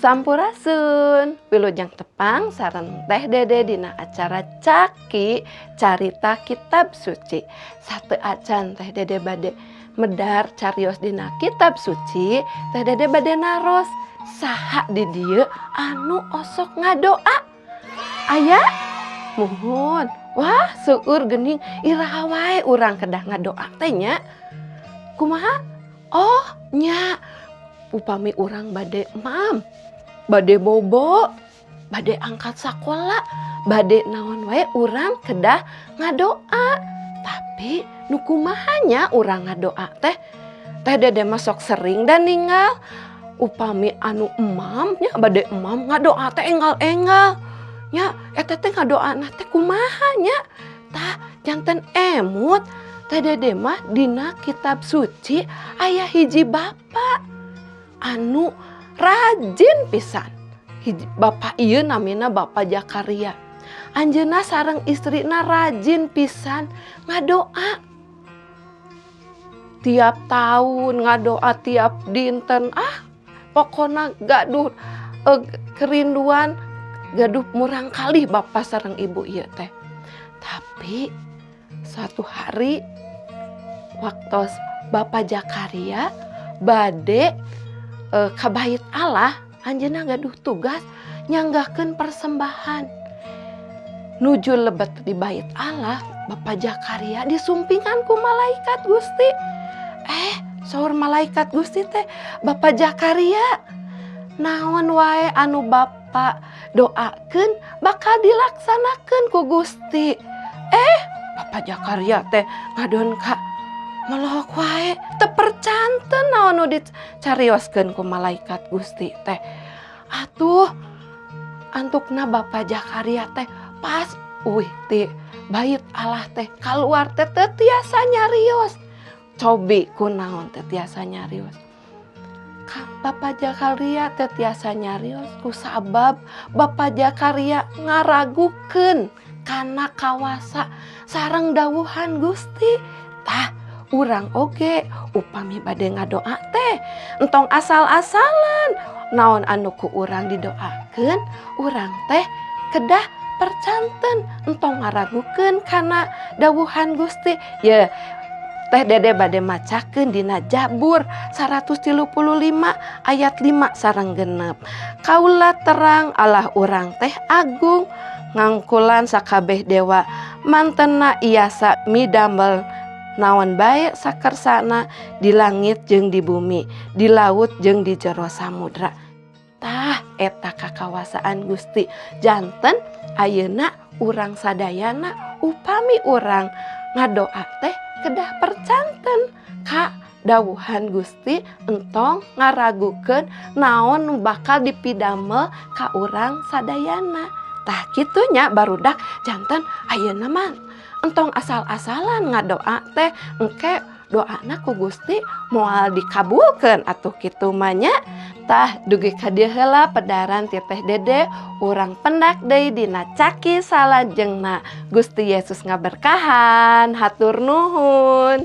Sampurasun. Wilujeng tepang sareng Teh Dede dina acara Caki Carita Kitab Suci. Sateuacan Teh Dede bade medar carios dina Kitab Suci, Teh Dede bade naros, saha di dieu anu osok ngadoa? Aya? Muhun. Wah, seueur geuning. Iraha wae urang kedah ngadoa teh nya? Kumaha? Oh, nya. Upami urang bade mam, bade bobo, bade angkat sakola, bade naon wae urang kedah ngadoa. Tapi nu kumaha nya urang ngadoa teh? Teh Dede mah sok sering dan ninggal upami anu emam nya, bade emam, ngadoa teh enggal-enggal nya. Eta teh ngadoana teh kumaha nya? Tah, janten emut Teh Dede mah dina Kitab Suci aya hiji bapa anu rajin pisan. Hiji bapak ieu namina Bapak Jakaria. Anjeunna sareng istrina rajin pisan ngadoa, tiap tahun ngadoa, tiap dinten. Ah, pokona gaduh kerinduan, gaduh murangkalih bapak sareng ibu ieu teh. Tapi suatu hari waktu Bapak Jakaria bade ka bait Allah, anjeunna gaduh tugas nyanggahkeun persembahan. Nuju lebet di bait Allah, Bapak Jakaria disumpingan ku malaikat Gusti. Eh, saur malaikat Gusti teh, "Bapak Jakaria, naon wae anu Bapak doakeun bakal dilaksanakeun ku Gusti." Eh, Bapak Jakaria teh ngadon ka melohok wae, teu percanten naon nu dicarioskeun ku malaikat Gusti teh. Atuh antukna Bapak Jakaria teh pas uih ti bait Allah teh kaluar teh teu tiasa nyarios. Cobi, kunaon teu tiasa nyarios? Ka Bapak Jakaria teu tiasa nyarios kusabab Bapak Jakaria ngaragukeun kana kawasa sareng dawuhan Gusti. Tah, urang oge upami bade ngadoa teh entong asal-asalan. Naon anu ku urang didoakeun, urang teh kedah percanten, entong ngaragukeun kana dawuhan Gusti. Ye, Teh Dede bade macakeun dina Jabur 135 ayat 5 sareng 6. "Kaula terang Allah urang teh agung ngangkulan sakabeh dewa, mantena iasa midamel naon bae sakersana di langit jeung di bumi, di laut jeung di jero samudra." Tah, eta kakawasaan Gusti. Janten ayeuna urang sadayana upami urang ngadoa teh kedah percanten ka dawuhan Gusti, entong ngaragukeun naon nu bakal dipidamel ka urang sadayana. Tah, kitu nya, barudak. Janten ayeuna mah entong asal-asalan ngadoa teh, engke doana ku Gusti moal dikabulkeun atuh kitu mah nya. Tah, dugi ka dieu heula pedaran ti Teh Dede. Urang pendak deui dina Caki salajengna. Gusti Yesus ngaberkahan. Hatur nuhun.